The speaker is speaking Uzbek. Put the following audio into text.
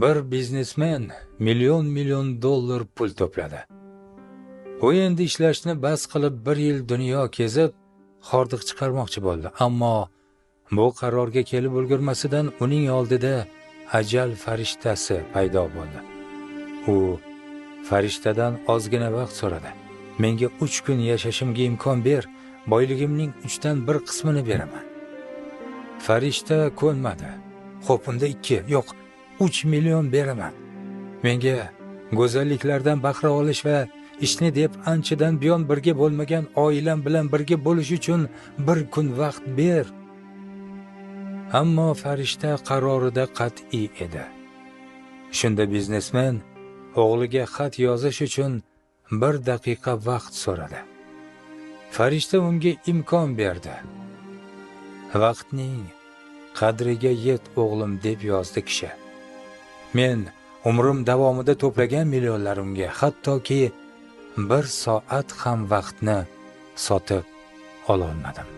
Bir biznesmen million million dollar pul to'pladi. U endi ishlashni bas qilib, bir yil dunyo kezib, hordiq chiqarmoqchi bo'ldi. Ammo bu qarorga kelib ulgurmasidan uning oldida ajal farishtasi paydo bo'ldi. U farishtadan ozgina vaqt so'radi. Menga 3 kun yashashimga imkon ber, boyligimning 1/3 qismini beraman. Farishta ko'nmadi. Xo'p, unda 2, yo'q, 3 million beraman. Menga go'zalliklardan bahra olish va ishni deb anchadan buyon birga bo'lmagan oilam bilan birga bo'lish uchun bir kun vaqt ber. Ammo farishta qarorida qat'iy edi. Shunda biznesmen o'g'liga xat yozish uchun 1 daqiqa vaqt so'radi. Farishta unga imkon berdi. Vaqtning qadriga yet o'g'lim, deb yozdi kishi. Men umrim davomida to'plagan millionlarimga hattoki 1 soat ham vaqtni sotib ololmadim.